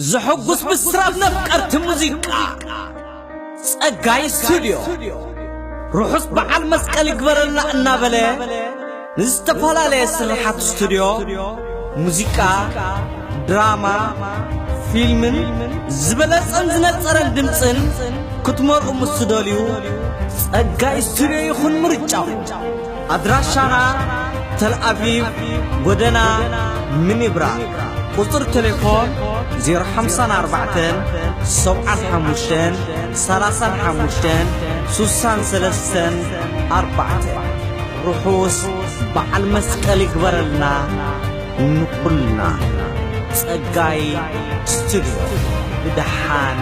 ዘሐጉስ ብስራት ነፍቀርቲ ሙዚቃ ጸጋይ ስቱድዮ ርሑስ በዓል መስቀል ይግበረልና እናበለ ንዝተፈላለየ ስርሓት ስቱድዮ ሙዚቃ፣ ድራማ፣ ፊልምን ዝበለጸን ዝነጸረን ድምጽን ክትመርኡ ምስ ትደልዩ ጸጋይ ስቱድዮ ይኹን ምርጫኹም። ኣድራሻና ተልኣቪቭ ጎደና ሚኒብራ፣ ቁጽሪ ቴሌፎን ዜሮ ሓምሳን ኣርባዕተን ሰብዓን ሓሙሽተን ሰላሳን ሓሙሽተን ሱሳን ሰለስተን ኣርባዕተ። ርሑስ በዓል መስቀል ይግበረልና ንኹልና። ጸጋይ ስቱድዮ ብደሓን